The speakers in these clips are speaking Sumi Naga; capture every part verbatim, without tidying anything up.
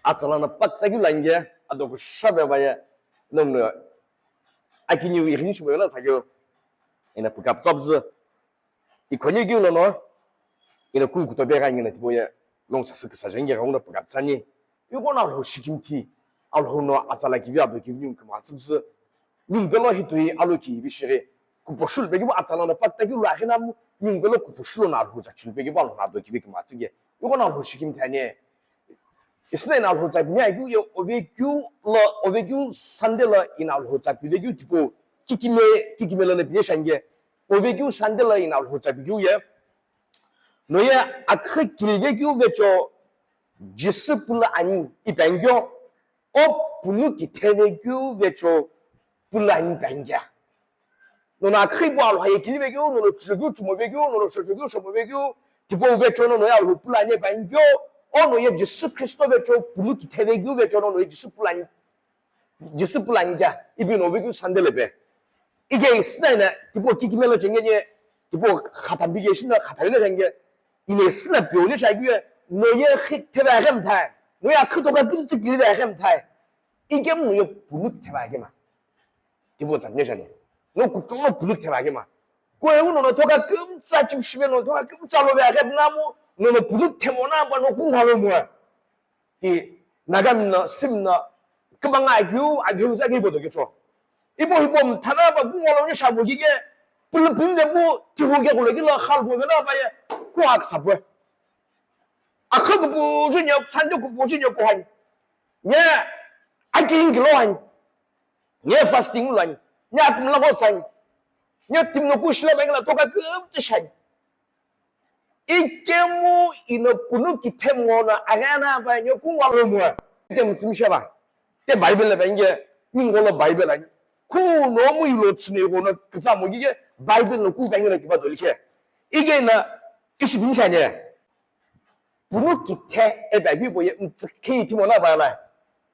Atsa lono paktakeu lo ani ke, ado kushabe baye, nomno akiniu ighini shimoyona sakeu, ina pukap tsabzu, ikhonye keu lono, ina ku kutobe gha ngina tiboye, long sasü kisa jenge gha nguna pukap tsani, yuko na lo shikim thi, Alhou no atsa la kivi ado kivi niu kuma tsabzu, niu belo hitoi alo kivi shiri, kuposhu lo pekibo atsa lono paktakeu lo aghina mu, niu belo kuposhu lono Alhou za chulu pekibo Alhou no ado kivi kuma tsige, yuko na lo shikim thi ani. Isna ina Alhou tsa pini akeu ye ovekeu lo, ovekeu Sunday lo ina Alhou tsa pivekeu tipau kikime, kikime lo na pini shange. Ovekeu Sunday lo ina Alhou tsa pikeu ye. Noye akhü kilivekeu vecho Jisü pula ani ipi ani keu. O punu kithevekeu vecho pula ani ipi ani keu. Nono akhü ipu Alhou aye kilive keu, nono chuchu keu chumo ve keu, nono chuchu keu shomo ve keu, tipau vecho nono ye Alhou pula ani ipi ani keu, ono ye Jisü Khristo vecho punu kitheve keu vecho nono ye Jisü pula ani, Jisü pula ani keu, ipi no ve keu Sunday lo pe. Ike isna ina, tipau kikime lo chengeni, tipau khatha bige shina khatha le chenge, ina isna pione chakeu ye, no ye khik theve aghem thai, no ye akhü toka kimtsi kilive aghem thai, ike mu no ye punu kitheve aghem a. Tipau tsa mine shani. No kuchou no punu kitheve aghem a. Ko eu nono toka kimtsa chip shive nono toka kimtsa lo ve aghem namu, nono punu kithemo na pa no kungha lo mua. Ti Nagami no, sim no, kibanga keu, aveu za keu bodo kecho. Ibo hibo mthana pa kungha lo ni shabu kike, pulu pun ve bu, tihu ke kulo kilo khal bu ve na pa ye, ku ak sapwe. Akhü kupu ju nyo, sandu kupu ju nyo ku han. Nye, aki ingilo han. Nye fasting lo ani, nye akümla ko sani, nye timno kushila bengla toka kümtsi shani. Ikemu ino punu kithemo no agana ba nye kungwa lo mua. Te mutsimi sheba. Te Bible la benge, mingolo Bible ani. Ku no mu ilo tsine ko no kza mo gige Bible no ku bengla kiba dolikhe. Ige na ishi bin shani. Punu kithe ebe aghi bo ye mtsükhi thimo na ba la.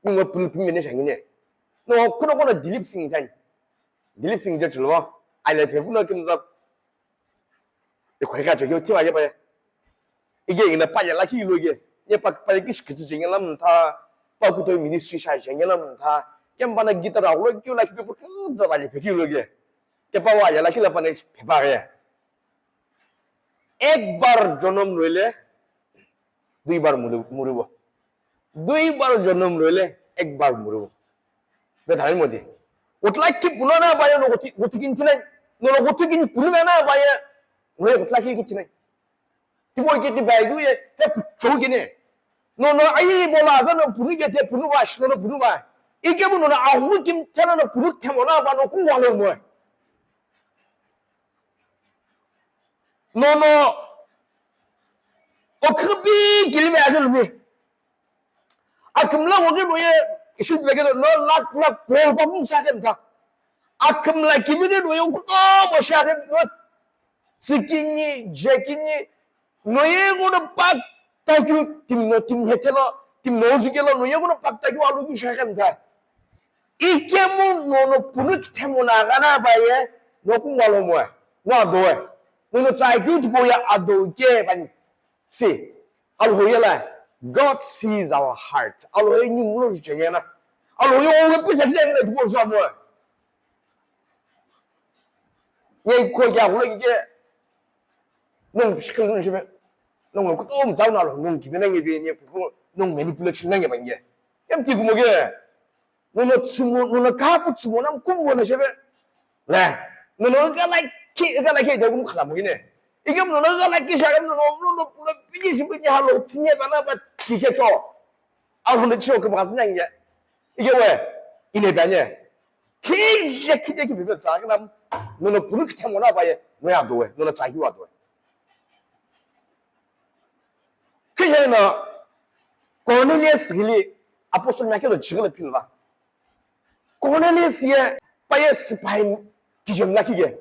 Ningo punu punu ne shangine. No kuno kuno Dilip Singh tani. Dilip Singh je chulo. Ai le phe puno kimza. E khoi ka chogyo thiwa ye ba ye. Ige ina pa ye la ki lo ge. Ye pa pa ye kish kitu jenge lam tha. Pa ku to ministry sha jenge lam tha. Kem bana guitar a lo kyo la ki pe ko za ba le phe ki lo ge. Ke pa wa ye la ki la pa ne phe ba ye. Ek bar jonom loile, dui bar muru-, muribo. Dui bar jonom loile, ek bar muribo. Be thani modi. Utla ki puno na baye no guti, guti kin tinai. No no guti kin puno na baye. No ye utla ki ki tinai. Tibo ki ti baye yu ye, he ku chou ki ne. No no ayi bola za no punu ke te punu ba, shi no no punu ba. Ike bu no na ahu kim tena no punu temo na ba no ku wa lo mo. Nono, okhibi kilime agilumi. Akümla woghi noye, ishi pegelo, no lak lak ko pa mum sa kenta. Akümla kimine noye kuto mo sha kenta. Sikini, jekini, noye ngono pak takyu, timno, tim hetelo, timno jikelo, noye ngono pak takyu alu kyu sha kenta. Ikemu nono punu kithemo na gana baye, no kungwa lo moe, no adoe. Nono tsai kyu tipo ya ado ke bani. Si, Alhou ye la, God sees our heart. Alhou ye ni mulo ju chengena. Alhou ye owe pisa kisa kina tipo ju moe. Ye ko kya hulo kike. Nung pishikil nung shibe. Nung kuto mzau na lo, nung kibe na nge be, nye pupu, nung manipulate na nge ba nge. Em ti kumo ke. Nono tsumo, nono kapu tsumo na kumbo na shebe. Le, nono gala ki, gala ki de kum khala mo gine. Igem nono gala ki shagem nono, nono pulo pili si pili halo tsinye bana ba ki ke cho. Alhou le cho ke ba sinye. Ige we, ine ba nye. Ki je ki de ki be tsa ke nam. Nono pulu ki themo na ba ye, no ya do we, nono tsa ki wa do we. Kishina Cornelius hili apostle Michael chigala pilva. Cornelius ye paye sipai kijem lakhi ge.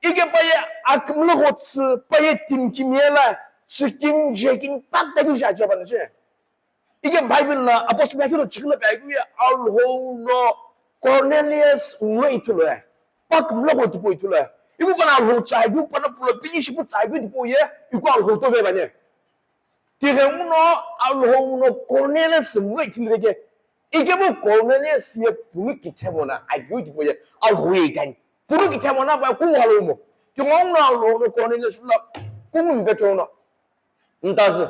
Ige paye akmlo gotsi paye tim kimiela chikin jekin pakta gyu jaja bana je. Ige Bible na apostle Michael chigala paye gyu ye Alhou no Cornelius ngoi tulo ye. Pak mlo go tipo itulo. Ibu pana Alhou tsai gu pana pulo pili shipu tsai gu tipo ye. Iku Alhou to ve bane. Tighenguno Alhou no Cornelius mlo ithulu veke. Ikemu Cornelius ye punu kithemo na akeu tipau ye Alhou ye itani. Punu kithemo na pa kungu alomo. Tighenguno Alhou no Cornelius la kungu mvecho no. Ntazü,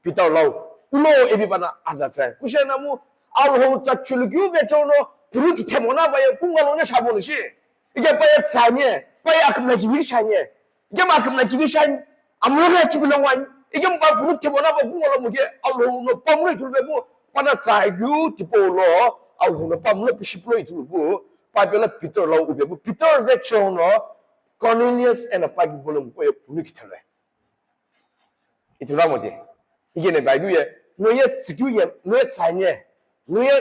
Peter lau, ulo ebi pana aza tsa. Kushena mu Alhou tsa chulu keu vecho no punu kithemo na pa ye kungu alo ne shabo no shi. Ike pa ye tsanye, pa ye akümla kivi shanye. Ike ma akümla kivi shanye. Amlo ga chibula ngwani. Ike mpa punu kithemo na pa kungu alo mu ke Alhou no pamlo ithulu vepu. Pana tsa keu tipau lo Alhou no pamlo pishiplo ithulu pu. Pa pela Peter lau uvepu. Peter vecho no Cornelius ena pa ki bolom ko ye punu kithelo. Ithulu mo te. Ike ne Bible ye, no ye tsikeu ye, no ye tsanye, no ye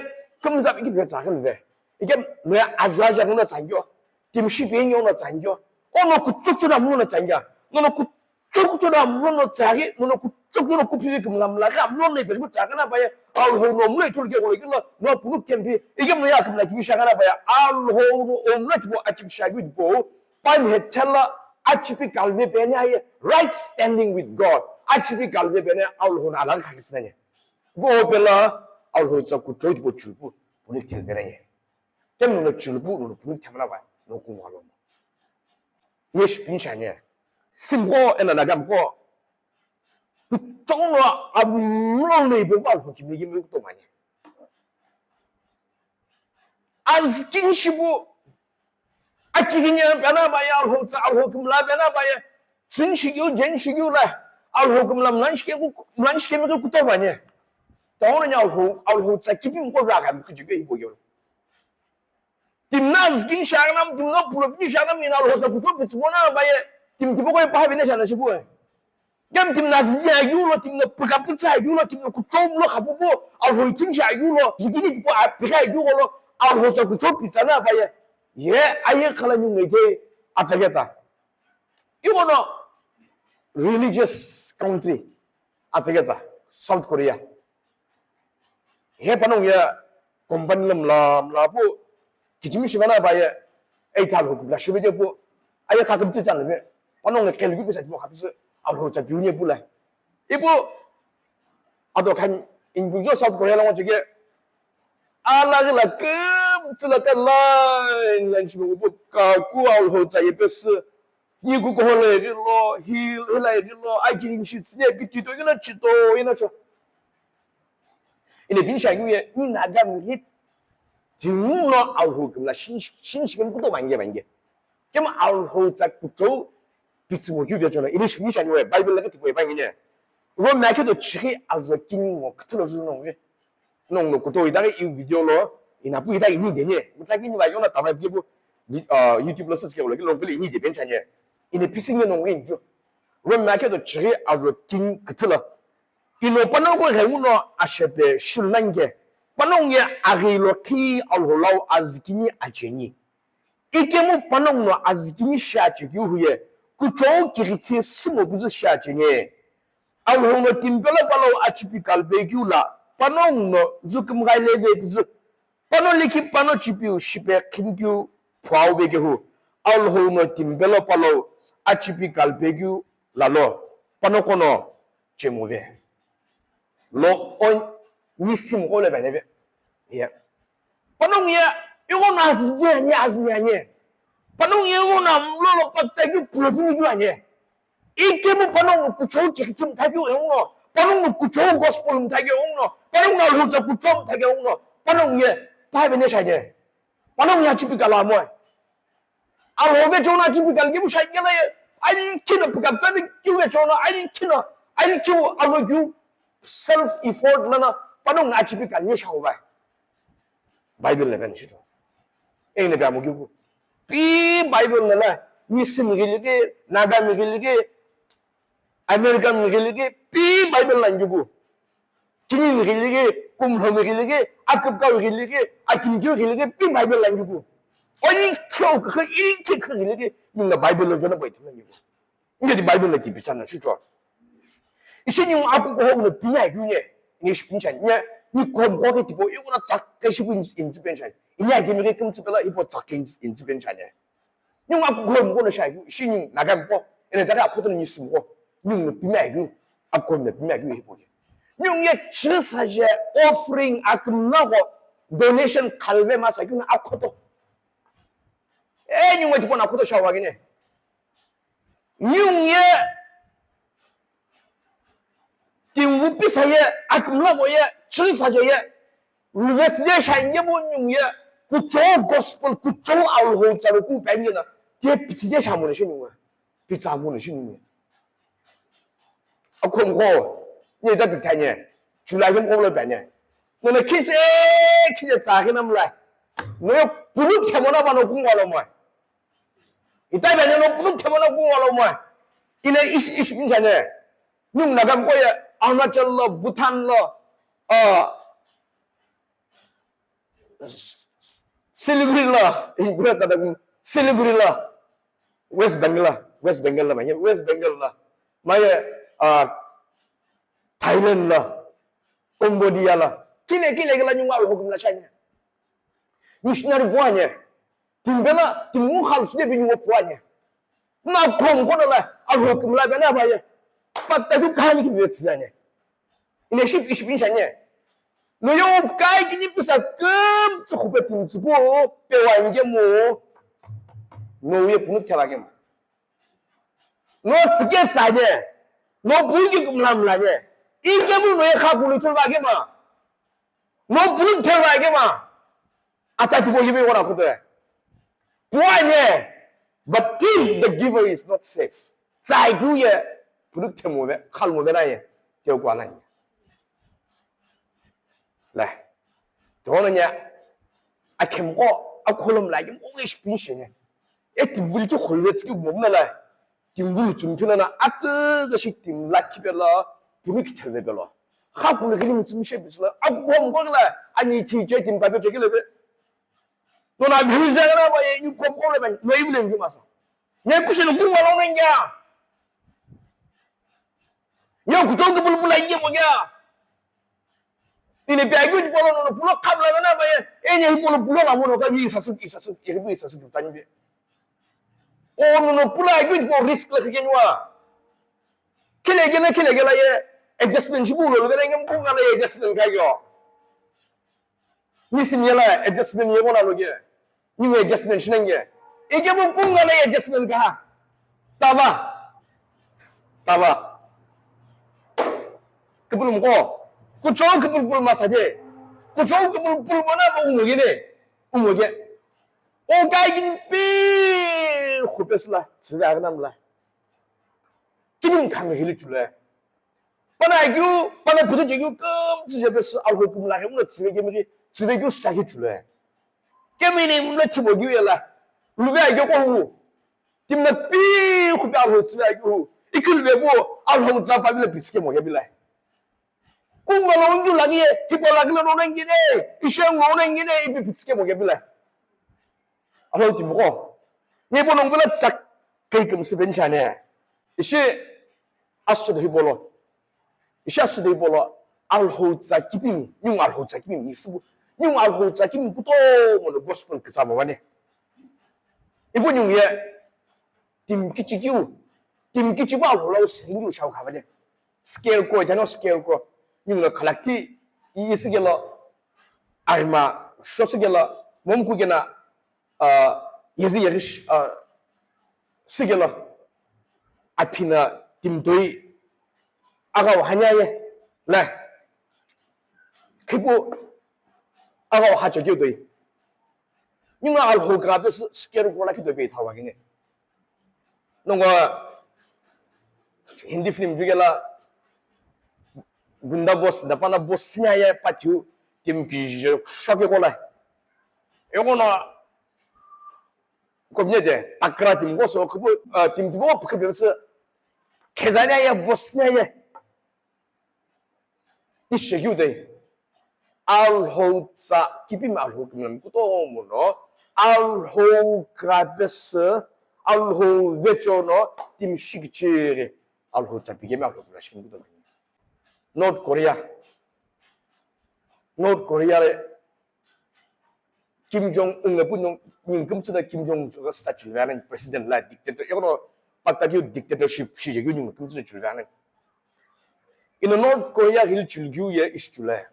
kumza iki pe tsakhe ve. Ike no ye aja aja no tsangyo. Timshi pe nyo no tsangyo. Ono kuchukchu na mlo no tsangya. No no kuchukchu na mlo no tsaghi, no no kuchukchu no kupivi kumla mla kha mlo no pe tsakhe na pa ye. Alhou no mlo ithulu ke ko le no, no punu kempi. Ike no ya kumla kivi shakhe na pa ye. Alhou no omla kibo achip shaghi bo. Pani hethela achipi kalve pene aye right standing with God. Achipi kalve pene Alhou na alaghi khakisnani. Go pela Alhou tsa kuchou tipo chupu puni kel pene ye. Tem no chulupu no puni temna ba no kungwa lo. Yesh pinchane. Simbo ena nagam ko. Kuchou no amlo ne ibo ba Alhou kimi kimi kutomani. Azkini shipu. Akivinya pena baya Alhou tsa Alhou kimla pena baya. Tsin shigiu jen shigiu la. Alhou kimla mlan shike ku mlan shike mi kuto banye. Taona nya Alhou Alhou tsa kipi mko ra ga mi kujibe ibo yo. Timna azkini shagnam timna pulo pini shagnam ina Alhou tsa kuto pitsu bona baya. Tim tipo ko pa bine shana shipu. Gem tim na zidi ayu lo, tim na pika pizza ayu lo, tim na kuchom lo khapupu, Alhou itinji ayu lo, zikini tipo a pika ayu lo, Alhou tsa kuchom pizza na pa ye. Ye aye khala nyu ngete atsa ketsa. Iko no religious country atsa ketsa South Korea. He panongu ye company lo mla mla pu kichimi shivana pa ye. Ei ta Alhou kumla shive je pu. Aye kha kumtsi tsa lebe. Panongu kelu pu sa pu kha pu se Alhou tsa piu nye pu la. Ipu ado khan inbujo South Korea lo ngo chike. Ala la kumtsi la ka line line shive pu ka ku Alhou tsa ye pe se. Ni ku kohole ri lo, hi la ri lo, a ki inshi tsine ki tito ina chito ina cho. Ine pinsha yu ye ni na ga mi rit. Timu no Alhou kimla shin shin shi kem kuto bange bange. Kem Alhou tsa kuto pitsi mo yu vya chona. Ine shi pinsha ni we Bible la ka tipo bange ne. Ro ma ke do chiri azo kini mo kuto lo juno we. Nong no kuto itaghi i video lo ina pu itaghi ini deni. Mutaki ni va yona tava pipu YouTube lo sasike lo kilo pili ini de benchanye. Ini pisi nge nong inju. Ro ma ke do chiri azo king kitila. Ino panongu ko rengu no ashepe shulnange. Panongu ye aghi lo ki Alhou lau azikini acheni. Ikemu panongu no azikini shi achekeu huye. Kuchou kirithi simo buzu shi acheni. Alhou no timpelo palau achipi kalpekeu la, panongu no jukim ghaile vepizü. Pano likhi pano chipiu shipe khinkeu phuau vekehu. Alhou no timpelo palau achipi kalpekeu lalo, pano kono chenguve. Lo on nisim gole bene ve. Ye. Panongu ye, igo na azije anye, azinye anye. Panongu ye igo na mlolo pakta yu pulo pini yu anye. Ikemu panongu kuchou kikiti mthaki uno. Panongu kuchou gospel mthaki uno. Panongu na lhuza kuchou mthaki uno. Panongu ye, pa vene shanye. Panongu ya chipika la moe. Alhou ve chona chipika la kibu shanye la ye. Ai kina pika tsabi kiu ve chona. Ai kina. Ai kiu alo kiu self effort lana. Panongu na chipika nye shau vai. Bible na bani shito. Ene bia mugiku. Pi Bible na la, Nisim giligi, Naga mi giligi, American mi giligi, pi Bible na ngiku. Kini mi giligi, kumlo mi giligi, akupka mi giligi, akimki mi giligi, pi Bible na ngiku. Oni kyo khe, ini khe khe giligi, minga Bible na jona bai tu na ngiku. Nge di Bible na kipi sana shito. Ishi ni aku ko ho na pinya yu nye. Ni shi pincha nye. Ni ko ko ke tipo, yu na tsak ke shi pin in zi pincha. Inya ke mi ke kum zi pela ipo tsak in zi pincha nye. Ni aku ko mo ko na sha yu. Ishi ni na ga mo. Ene daga ko ni sim ko. Ni na pinya yu. Akon na pimi akeu hipau ke. Ningu ye chisa je offering akümla ko donation khalve masa keu na akhoto. E ningu tipau na akhoto shawa kene. Ningu ye timvu pisa ye akümla ko ye chisa je ye Luvetsü de shange bo ningu ye kuchou gospel, kuchou Alhou tsalu ku penge na, te pitsi de shamone shi ningu. Pitsa mone shi ningu. Akhom ko, ni ta pitanye, chula gem ko lo panye. No na kise, kise tsa gena mla. No yo pulu themona ba no kungwa lo mo. Ita panye no pulu themona kungwa lo mo. Ine ish, ish pinchane. Ningu na gam ko ye, Arunachal lo, Bhutan lo, ah, Siliguri la, ingkula tsada kum, Siliguri la, West Bengal la, West Bengal la, maye, West Bengal la, maye, ah, Thailand la, Cambodia la, kile, kile, kile, ningu Alhou kümla chanye. Missionary puanye, timbela, timu khal sude bi ningu puanye. Na khom kono la, Alhou kümla bena baye. Patta du kani ki betsane. Ine ship ish bin shanye. No yo kai kini pisa kümtsü khupe timtsü po, pe wa inge mo. No ye punu thela ke ma. No tsike tsanye. No pungi kümla mla nye. Inge mo no ye kha pulu thulwa ke ma. No punu thela ke ma. Atsa tibo libe wara kuto. Puanye. But if the giver is not safe, tsai du ye, punu themo ve, khal mo ve na ye, ke kwa na ye. La. Tono nya, akhem ko, akholom la, yem ko ish pin she ne. E ti bul ki kholwe tski mo na la. Tim bul tsum pina na, atsa shi tim la ki bela, punu ki thel ve bela. Kha punu ki lim tsum she bisla, akhom ko la, ani thi che tim pa be che ke le be. No na bhiu ja na ba ye, you kom ko le be, no even ju ma so. Ne ku she no ku ma lo ngia. Ne ku chong ke bul bul ai ke mo ngia. Ine pe ayu polo no pulo khamla na ba ye, ene polo pulo la mo no ka bi sa su, sa su, bi sa su tani be. O no no pulo ayu po risk la ke nwa. Kile ke na kile ke la ye, adjustment shi bu lo, lo ke na ngem bu ka la ye adjustment ka yo. Ni sim ye la adjustment ye bona lo ke. Ni nge adjustment shi nenge. Ike bu kunga na adjustment ka. Tava. Tava. Kipulum ko. Kuchou kipulpul masade. Kuchou kipulpul mana ba umu gine. Umu ge. O kai gin pi khupesla. Tsira namla. Kinim khang hili chule. Pana agyu, pana phutu jegyu kümtsü je pesü Alhou kümla khe mla tsüve kemi ki, tsüve kyu sakhi chule. Kemi ni mla thibo gyu yela. Luve agyu ko hu. Timna pi khu pi Alhou tsüve agyu hu. Ikhi luve bo Alhou tsa pa bila pitsi kemo ke bila. Kungala ungyu lagi ye, hipo lagi la nona ngine, ishe nona ngine, ipi pitsi kemo ke bila. Alhou timbo ko. Ni bo nong bila chak kai kümsü ben chane. Ishi asüdo hipolo. Ishi asüdo hipolo. Alhou tsa kipimi. Nyung Alhou tsa kipimi. Isibu. Nyung Alhou tsa kipimi kutomo no gospel kitsa ba wane. Ibu nyung ye. Tim kichi kiu. Tim kichi ba Alhou lau singyu shau kavane. Scarecrow, itano scarecrow. Nyung no khalakti. I isi gelo. Arima. Shosu gelo. Momku gena. Ah, yezi yerish, ah, sigelo. Aphina timtoi agau hanyaye. La. Khipu agau hacha kyo doi. Ninga Alhou ka pe scarecrow la kito pe thawa gine. Nongo Hindi film jugela gunda boss, dapana boss nyaye pathiu tim ki shoke kola. Yokono Kobne de, takra tim go so, khupu, ah, tim tibo, khupu se, khezanya ye, bosnya ye. Ishe gyu de. Alhou tsa, kipimi Alhou kimlam kutomo no. Alhou ka pese, Alhou vecho no, tim shikichiri. Alhou tsa pigemi Alhou kimlam shikim kutomo. North Korea. North Korea le, Kim Jong Un nge pu nung, nung kümtsü da Kim Jong Un statue la nang president la dictator. Yono pakta kyu dictatorship shi je kyu nung kümtsü chul la nang. Eno North Korea ghili chilukeu ye ishi chule.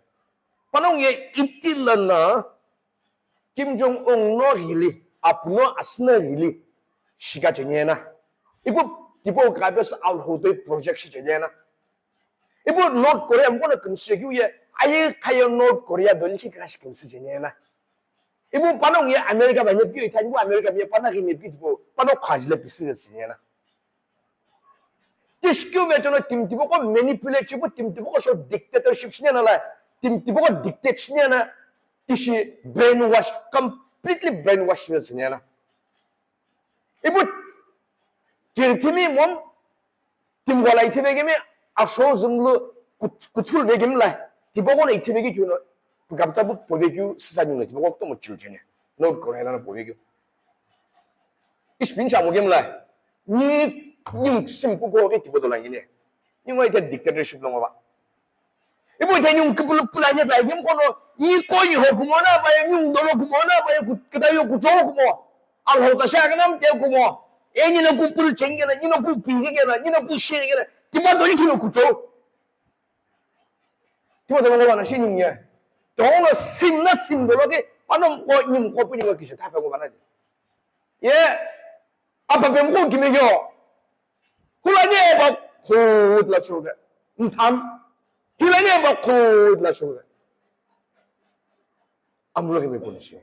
Panongu ye itila na Kim Jong Un no ghili, apuno asüna ghili shika cheni ena. Ipu tipau kaghi pesü Alhou toi project shi cheni ena. Ipu North Korea mkono kümsü chekeu ye, aye khaye North Korea do likhi kaghi shi kümsü cheni ena. Ipu panongu ye America ba nepikeu ithani, ipu America ye panaghi nepikeu tipau, pano khajile pisi cheni ena. Tishikeu vechono timi tipaqo manipulate shipu, timi tipaqo sho dictatorship shiniana la, timi tipaqo dictate shiniana, tishi brainwash, completely brainwash shiniana. Ipu kiri timi mom, timi gola ithi vekemi, asho zumlu kut-, kuthul vekemi la, tipaqo no ithi vekeu no, kaptsa pu povekeu sisa ningu no, tipaqo kutomo chilchene. North Korea no povekeu. Ishi pincha mo gemla. Ni, ni sim ku ko ke tipo dola ngine. Ni ngoi te dictatorship lo ba. Ibo te ni kupul pula ne ba gem kono ni ko ni ho kumo na ba ni dolo kumo na ba ku kita yo ku cho kumo. Alhou ta sha kana te kumo. E ni na kupul chenge na, ni na kupi ke na, ni na kushi ke na. Tiba do ni kino ku cho. Tiba dola ngobana shi nyungye. Tono sim na sim dolo ke, pano mko, ni mko pu ni mko kisha thapa ngobana di. Ye, apa pe mko kimi yo. Hula ni eba khut la shuve. Ntham. Hila ni eba khut la shuve. Amlo kimi kuni shi.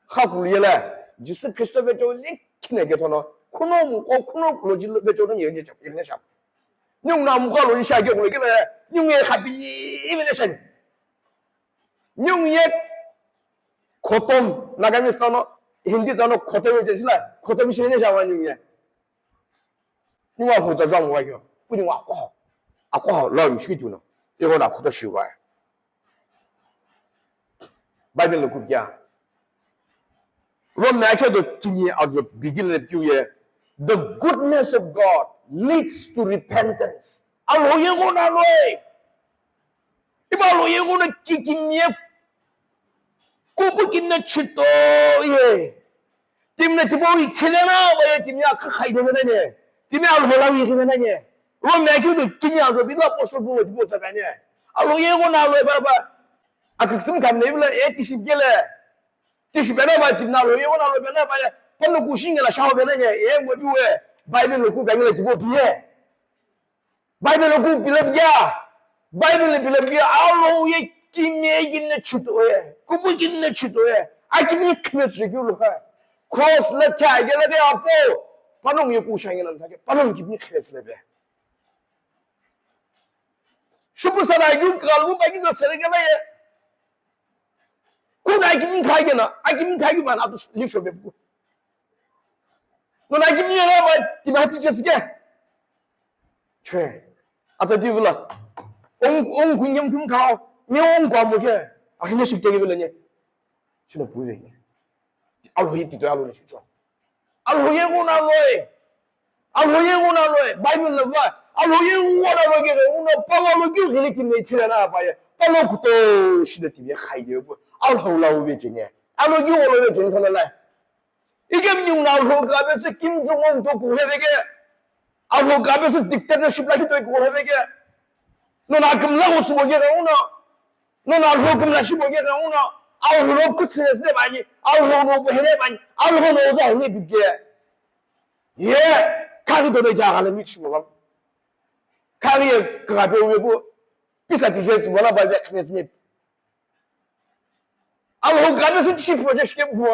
Khakulu yela, Jisü Khristo vecho likhine ke thono, khuno mko, khuno kulo jilo vecho no yene chap, yene chap. Nyung na mko lo isha ke kulo kele, nyung ye khapili vene shan. Nyung ye khotom, Nagamese no, Hindi zano khotom ye jila, khotom shi vene shawa nyung ye. Nyung wa khoto jam wa kyo, kuni wa ko, ako lo mshiki tuno, yego na khoto shi wa. Bible lo kupya. Rome akhe do kini azo bigil le piu ye. The goodness of God leads to repentance. Alhou yego na loi. Iba Alhou yego na kikimye. Kupu kinna chito ye. Timi na tipau ikhilena ba ye timi akha khaidena ne. Timi Alhou la ikhilena ne. Rome akhe do kini azo bi la apostle Paul tipau tsaka ne. Alhou yego na loi ba ba. Aküksüm khamna ivila e tishi gele. Tishi bena ba timi na lo, yewo na lo bena ba ya. Pano kushi ngela shawo bena nye, e mo biwe. Bible lo ku bengela tibo biye. Bible lo ku bila biya. Bible lo bila biya. Alhou ye kimi ye gine chuto ye. Kubu gine chuto ye. A kimi khile chuto lo ha. Cross la ta gele be apo. Pano ye ku shangela ta ke. Pano kimi khile le be. Shupu sana yu kalbu ba gine sele gele ye. Kuna akimi khagena, akimi khagi mana tu lisho bepu. Nuna akimi yana ba tibati chesike. Chwe. Ata di vula. Ong, ong kunyam kum kao. Ni ong kwa mo ke. Akine shik tege vula nye. Shino puze. Alhou ye tito alhou ni shicho. Alhou ye guna loi. Alhou ye guna loi. Bible lo va. Alhou ye guna loi ke guna pa lo ke gili ki me thila na pa ye. Pa lo kuto shida ti ye khai de bu. Alhou la u ve jene. Alhou ye guna ve jene kana lai. Ike mi na alhou ka be se Kim Jong Un to ku he ve ke. Alhou ka be se dictatorship la ki to ku he ve ke. No na kim la go su bo ke guna. No na alhou kim la shi bo ke guna. Alhou lo ku tsine se ba ni. Alhou no bo he ba ni. Alhou no za ni bi ke. Ye, kari dodo jaga le michi mo. Kari ye kara pe uwe bu. Pisa ti Jesu mo la ba ya kine sine. Alhou ka be su chi project ke bu.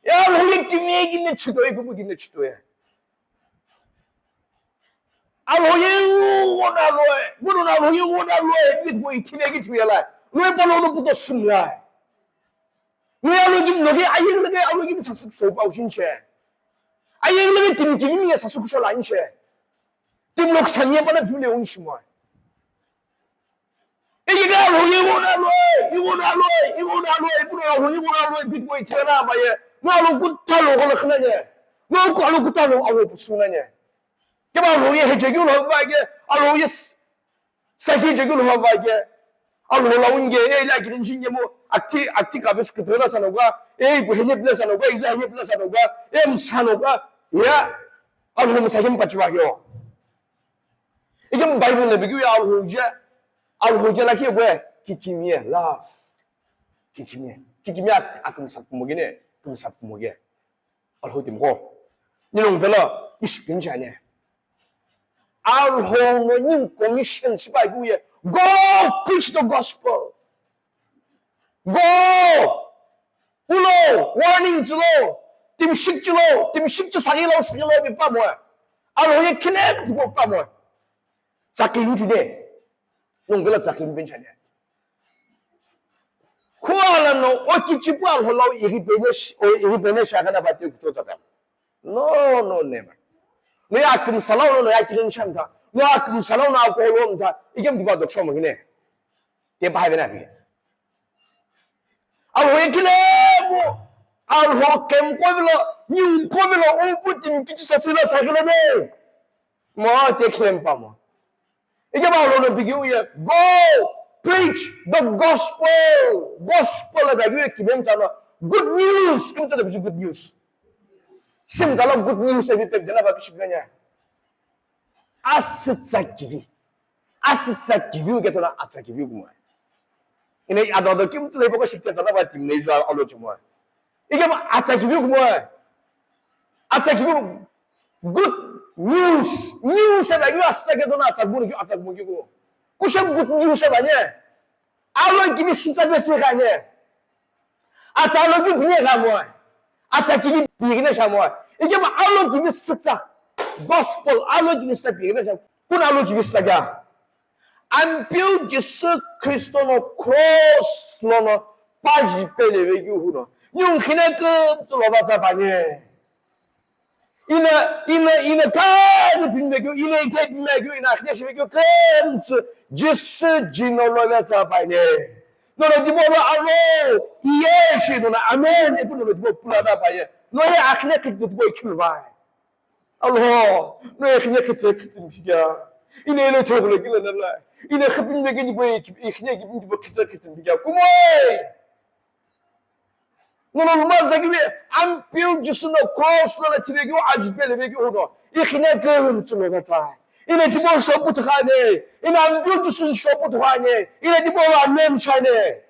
Ya Alhou ye kimi ye gine chito ye kubu gine chito ye. Alhou ye wona loe. Bunu na Alhou ye wona loe. Bit mo ikine ki tuye la. Loe pa lo no puto sum la. Ni alo gim no ge ayeng lege alo gim sasuk show pa ushin che. Ayeng lege tim tim ye sasuk show la che. Tim lok sanye pa na vule un shimo. Ege ga lo ye wona lo, ye wona lo, ye wona lo, ye wona lo, ye wona lo, bit boy tena ba ye. No alo kutalo ko khna ne. No ko alo kutalo awo pusuna ne. Ke ba lo ye heje lo ba ge, alo yes. Saki je gulu hava ke. Alhou la unge, e la kirin jinge mo, akti, akti kabes kutela sanoga, e ibu hene pila sanoga, iza hene pila sanoga, e msanoga, ya. Alhou msaki mpachiwa yo. Ikemu Bible no pikeu ye Alhou je, Alhou je lakhi ye kikimiye, love. Kikimiye, kikimiye ak-, akümsa kumoge ne, kümsa kumoge. Alhou timiqo. Ningu pelo, ishi pinchane. Alhou no ningu commission shipakeu ye, go preach the gospel. Go! Kulo, warning chilo, timshik chilo, timshik chi sagilo, sagilo bi pamo. Alhou ye khile tipo pamo. Tsakin chide. Nungula tsakin pinchane. Khuala no okichipu Alhou lau iri pene sh-, o iri pene shakana bate kuto tsaka. No, no, never. No ya kümsa lau no, no ya kirin shamta. No ya kümsa lau no akolo mta. Ikem diba doksho mo gine. Te pa hevena bi. Alhou ye khile mo, Alhou kemko bilo, ninguko bilo, upu timi kichi sasilo sakilo ne. Mo te khile mpamo. Ikemu Alhou no pikeu ye, go preach the gospel. Gospel la pikeu ye kibem tsano. Good news, kibem tsano pikeu good news. Sim tsalo good news ebi pek dena ba bishop ganya. Asütsa kivi. Asütsa kiviu ketona atsa kiviu kumoi. Ina ado ado kim tsile boko shikte tsana ba tim nei jua alo chumoi. Ikemu atsa kiviu kumoi. Atsa kiviu good news. News eba kiviu asütsa ketona atsa kumoi kiviu atsa kumoi kiviu. Kushe good news eba ne. Alo kivi sitsa pesi kha ne. Atsa alo kivi pine kha moe. Atsa kivi pikine sha moe. Ikemu alo kivi sitsa. Gospel alo kivi sitsa pikine sha. Kuna alo kivi sitsa kya? Ampeu Jisü Kristo no cross lono paji pele vekeu huno. Nyungkhine kümtsü lo vatsa panye. Ina, ina, ina kani pinmekeu, ina ite pinmekeu, ina akhine shimekeu kümtsü Jisü jino lo vetsa paine. Nono dibo lo aro, iye shi nono amen, epu nono dibo pula na paye. No ye akhine khitsi dibo ikhilu vai. Alhou, no ye akhine khitsi khitsi mphikya. Ina ilo thoglo kila na la. Ina khipinmekeu dibo ikhine khipin dibo khitsi khitsi mphikya. Kumoi! Nono luma zakivi, Ampeu Jisü no cross lono thivekeu, aji pele vekeu huno, ikhine kümtsü lo vetsai. Ina tipau shopu tukhane, ina Ampeu Jisü shopu tukhane, ina tipau lo amen shane.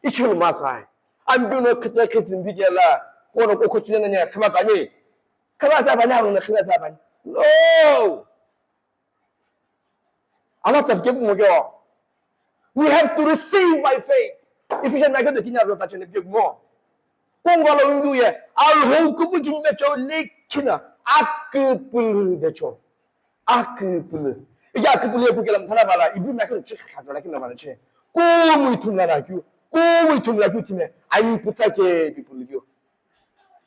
Ichi luma sai. Ampeu no khitsa khitsi mpikela, kono kokho chine nanye, khima tsani. Khima tsa bani, alo no khima tsa bani. No! Ala tsapke kumo kyo. We have to receive by faith. Ephesians na kyo kini alo tachene pke kumo. Kongwa lo ungu ye, Alhou kupu kinbe cho lekina, akupulu de cho. Akupulu. Iya akupulu ye kukela mthana bala, ibu na kyo chikha kyo lakina bala che. Kumu itum la na kyo. Kumu itum la kyo time. Ani putsa ke people kyo.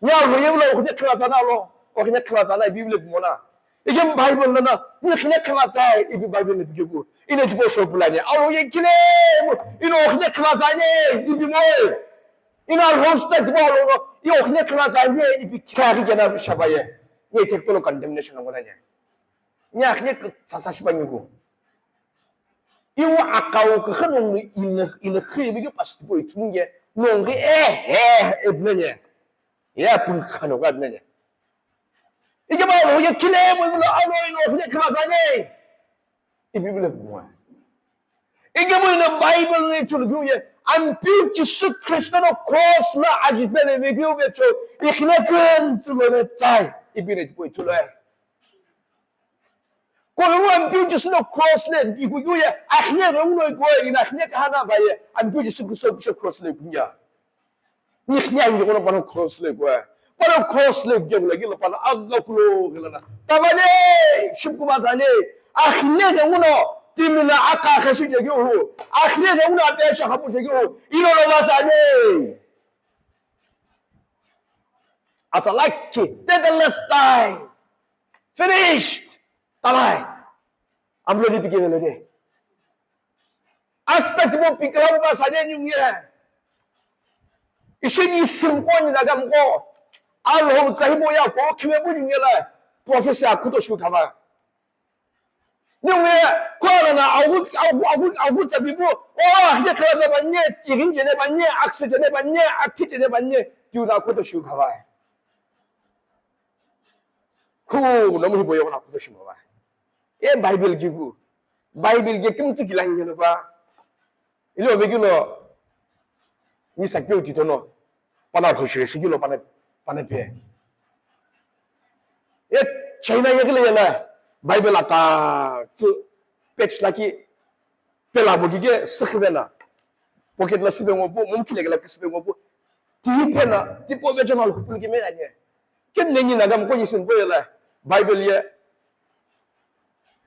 Ni Alhou ye vula okhine khila tsana lo, okhine khila tsana ipi vile pumona. Ikemu Bible lana, ni khine khila tsai ipi Bible ni pikeku. Ine tipo shopulani. Alhou ye khile mo, ino okhine khila tsane ipi mo. Ino Alhou sta tipo lo no, i okhine khila tsane ipi khari kena shabaye. Ni tek tolo condemnation ngona ni. Ni akhine sasa shiba ngiku. Iwu akau kükha nongni ina, ina khi bigi pastor boy thunge, nongni, eh, eh, eh, ebnenye. Ya pun khano ga ebnenye. Ike ba lo ye khile mo lo alo ino khile khama zane. Ibi bile mo. Ike mo ina Bible ni thulu ye, Ampeu Jisü Kristo no cross la aji pele video vecho, ikhine kümtsü lo ne tsai, ibi ne boy thulu. Ko iwu Ampeu Jisü no cross lo iku ye, akhine ghenguno iku ye, ina akhine kahana ba ye, Ampeu Jisü Kristo kusho cross lo iku ya. Ni khine angi kono pano cross lo iku ye. Pano cross lo iku ye, gula gila pano aga kulo gila na. Tabane, ship kuma zane, akhine ghenguno, timina aka khashi je gyo hu, akhine ghenguno ape sha khapu je gyo hu, ino lo ba zane. Atalaki, tetelestai. Finished. Tamai. Amlo di pikele de. Asta tipo pikela ba sa de nyung ye. Ishi ni simko ni na gam ko. Alhou tsa hibo ya ko khiwe bu nyung ye la. Prophecy akhuto shu thaba. Nyunge, kuala na awu, awu, awu, awu tsa bibu, oh, akhine khala tsa banye, irin jene banye, aksi jene banye, akti jene banye, tiu na kuto shu khavai. Khu, namu hibo yong na kuto shu khavai. E Bible kiku. Bible ke kimtsi kilang yeno pa. Ilo vekilo ni sakyo titono. Pana khoshire sikilo pana, pana pe. E China yegile yela. Bible ata chu page laki pela mo kike sikhivena. Pocket la sibe ngopu, mumkile la sibe ngopu. Ti pena, ti po vecha mal hupul ke me anye. Ken nengi na gam ko yisin po yela. Bible ye.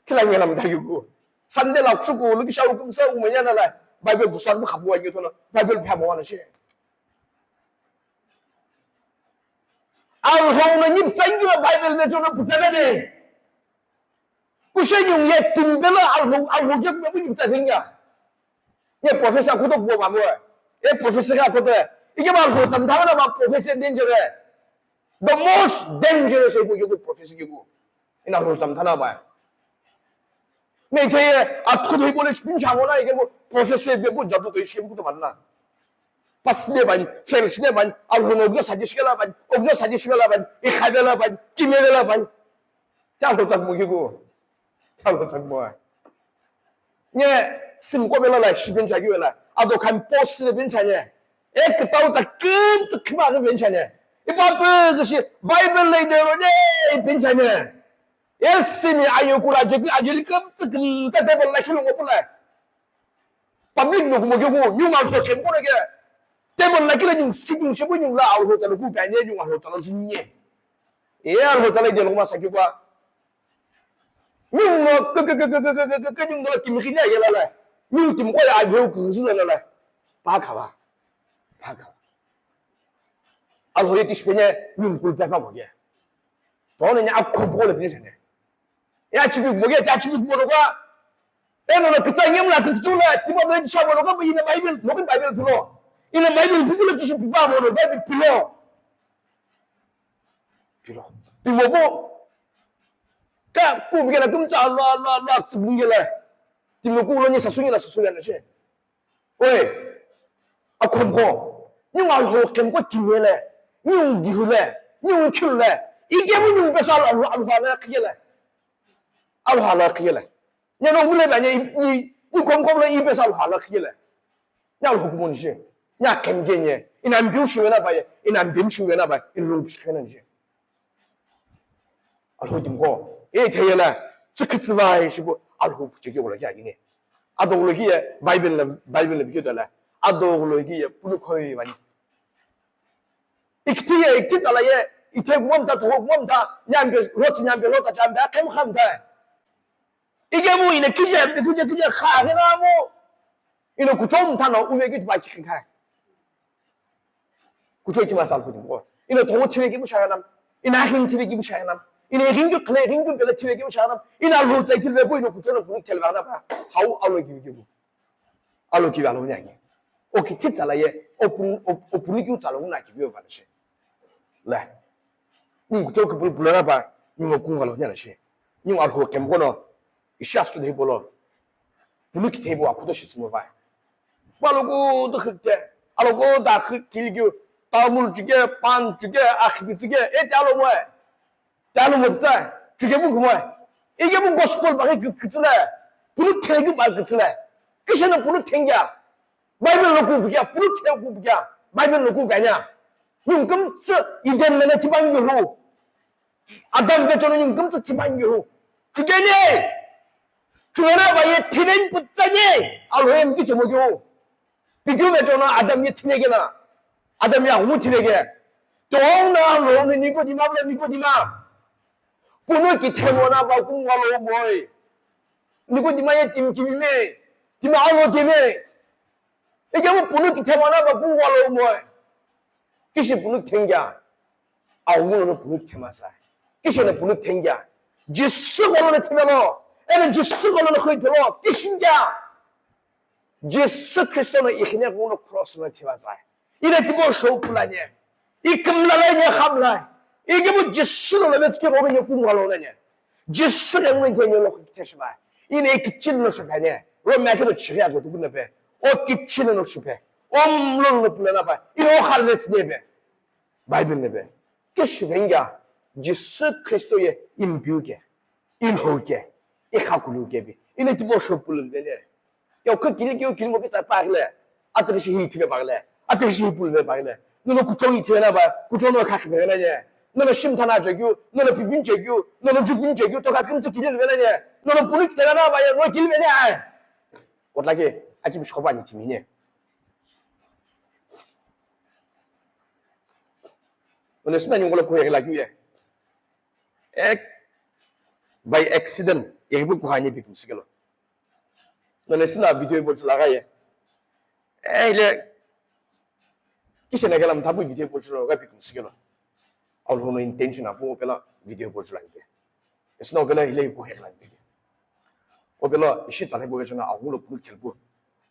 Kila ngena mta yuku. Sunday la kusuku, luki shawu kumsa, umenya na la. Bible busan bu khapu wa yutono. Bible pha mo wana shi. Alhou no nyiptsa ngiwa Bible me tono putsa bene. Kushe nyung ye timbela alhou, alhou je kume bu nyiptsa benya. Ye professor kuto kubo mamo. Ye professor ka kuto. Ike ba alhou tsamtama na ba professor danger. The most dangerous people you could professor you go. Ina alhou tsamtama na ba. Me te ye atku doi bole spin chango na ike bu professor de bu jadu to iske bu to manna. Pass ne ban, fail ne ban, alhou no ogyo sadi shikela ban, ogyo sadi shikela ban, ikhavela ban, kimevela ban. Te alhou tsak mo kiku. Te alhou tsak mo. Nye sim ko bela la shi bencha ki bela. Ado kan post le bencha nye. E kitau tsak kin tsak kima ke bencha nye. Ipa tu shi Bible le de ro ne bencha nye. E simi ayo kula je ki ajili kin tsak kin tsak table la shi ngo pula. Public no kumo kyoku, nyunga alhou khem kono ke. Table la kila nyung sitting shepu nyung la alhou talo ku panye nyunga alhou talo jinye. E alhou talo de lo ma sakyo kwa. Nyung no ke ke ke nyung no kimi khinya yela la. Nyung tim ko ya alhou ku zi la la. Pa kha ba. Pa kha ba. Alhou ye tish penye nyung kul pa pa mo ke. To ne nya akho bo le penye ne. Ya chibi mo ke, ya chibi mo lo kwa. Eno na kitsa nyem la kitsu la, tiba do tisha mo lo ka ina Bible, mo ka Bible pilo. Ina Bible pilo tishi pipa mo lo Bible pilo. Pilo. Pimo bo. Ka ku bi la kumtsa lo lo lo tsibungela. Timo ku lo ni sasungi la sasungi na she. Oi. Akhomkho. Ni alhou kemko kimele. Ni gihule. Ni khilule. Ike mu ni pesa alhou alhou la khiyele. Alhou la khiyele. Nyeno vule ba nye i, i, i komkom lo i pesa alhou la khiyele. Nya alhou kumon shi. Nya kemgenye. Ina mbiu shi wena ba ye. Ina mbim shi wena ba. In lung shi kena shi. Alhou timko. E theyela. Tsikitsivai shibu. Alhou pucheke wala kya gine. Ado wala kiye. Bible la, Bible la bikyo dala. Ado wala kiye. Pulu khoi bani. Ikiti ye, ikiti tsala ye, ite gumam ta, toho gumam ta, nyambe, rotsi nyambe, rota chambe, akem kham ta. Ike mu ine kije, kije, kije, kha, hena mu. Ine kuchom ta no, uwe kit ba kikhin khai. Kucho ki masal khudim ko. Ine toho thiwe ki bu shayanam. Ine ahin thiwe ki bu shayanam. Ine ringu khle, ringu bele thiwe ki bu shayanam. Ine alhou tsai thilbe bu, ine kucho no bu tel ba na ba. Hau alo ki ki bu. Alo ki alo nya ki. O ki thi tsala ye, o pun, o, o pun ki u tsala una ki vio vana she. La. Nung kucho ki pul pulana ba, nung o kung alo nya na she. Nung alhou kem kono, isha stu de bolo. Punu ki thebo a kuto shi tsimo vai. Ba lo ko do khikte, alo ko da khik kil ki, tamul chuke, pan chuke, akhbi chuke, e te alo mo e. Tano moptsa, chuke bu kumoi. Ike bu gospel ba ki kitsile. Punu thengyu ba kitsile. Kishina punu thengya. Bible lo ku bukya, punu thengyu ku bukya. Bible lo ku banya. Nyung kumtsa Eden le thiban yu hu. Adam ve chono nyung kumtsa thiban yu hu. Chuke ne. Chuke na ba ye thinen putsa ne. Alhoyem ki chemo yu. Pikyu ve chono Adam ye thine ke na. Adam ya hu thine ke. To na lo ni Nikodima bla Nikodima. Punu ki themo na ba kung wa lo moi. Nikodima ye tim ki me. Tim a lo ki me. Ike mu punu ki themo na ba kung wa lo moi. Kishi punu thengya. Awuno no punu thema sa. Kisho no punu thengya. Jisu ko no thema no. Ene Jisu ko no khoi thelo. Kishingya. Jisu Kristo no ikhine ko no cross no thema sa. Ine tibo show pulanye. Ikimla le nye khamla. Ike mu Jisu no le tiki ro nye kungalo le nye. Jisu ke ngwe ke nye lo khiteshba. Ine ikichil no shakanye. Ro me ke no chiri ajo tu ne pe. O kichil no shipe. Om lo no pulana ba. Ine o khalets ne be. Bible ne be. Ke shivengya, Jisu Kristo ye impiu ke, ilho ke, Ikha kulu kepi. Ina tipau shou pulu vene. Yo, kukili keu kilimo kitsa paghile. Atighishi hi thive paghile. Atighishi hi pulu ve paghile. Nono kuchou hi thive na ba, kuchou no khakhi vene ne. Nono shimthana chekeu, nono pipin chekeu, nono jupin chekeu, to kakimtsi kili vene ne. Nono pulu kitela na ba ye, no kili vene ai. Kotla ke, aki bishi khopa ni timine. Nono sina nyungola kuhegila kiu ye. Ek, by accident, yegipu kuhani pi kumsikelo. Nono sina video ipo chulaga ye. Eh, ile, kishena kela mthapu video ipo chulaga pi kumsikelo. Alhono intention apu opela video ipo chulaga. Esina opela ile kuhegila pi. Opela ishi tsale bo chana agulo pulu khelpu.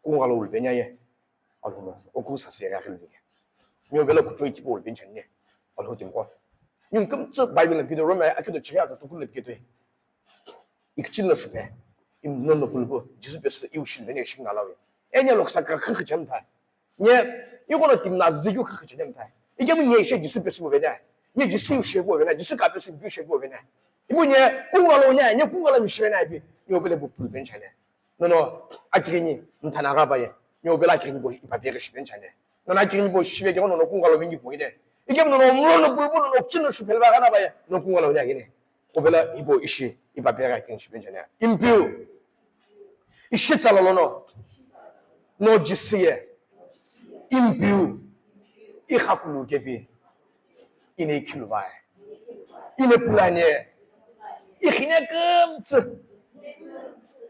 Kungalo ulbenya ye. Alhono, oku sase gha khilvike. Nyo bela kuchou ikipo ulbin chane. Alho timko. Nyo kümtsü Bible na kido Roma akido chighi ato tukul na kido. Ikchil na shupe. Im non no pulbo, Jisu pesu iu shin vene shin ngalawe. Enya loksa ka khakhi chem tha. Nye, yuko no tim na zigyu khakhi chem tha. Ike mu nye ishe Jisu pesu vene. Nye Jisu iu shebo vene, Jisu ka pesu iu shebo vene. Ibu nye, kungalo nye, nye kungalo mi shivene ipi. Nyo bela bu pulbin chane. Nono, akighini, mthana gha baye. Nyo bela akighini bo ipa peghi shiben chane. Nono, akighini bo shibe kemo nono kungalo vingi po ine. Ikem nono mlo no bulbu nono chino shupel ba gana baye. No kungalo nya gine. Ko bela ibo ishi ipa peghi akighini shiben chane. Impiu. Ishi tsala lono. No Jisu ye. Impiu. Ikhakulu kepi. Ine ikhilu vai. Ine pulane. Ikhine kümtsü.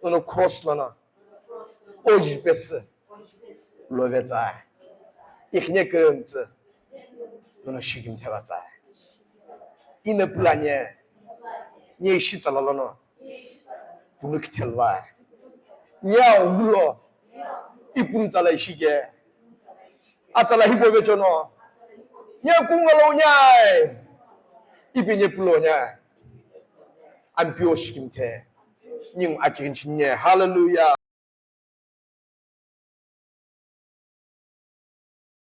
Nono cross lono. Oji pesi. Love tsai. Ikhine kümtsü. Nono shikim theva tsai. Ine pulane. Nye ishi tsala lono. Punu kithel vai. Nye ulo. Ipun tsala ishi ke. Atsala hipo vechono. Nye kungalo nyai. Ipi nye pulo nyai. Ampio shikimthe. Nying akirin chinye. Hallelujah.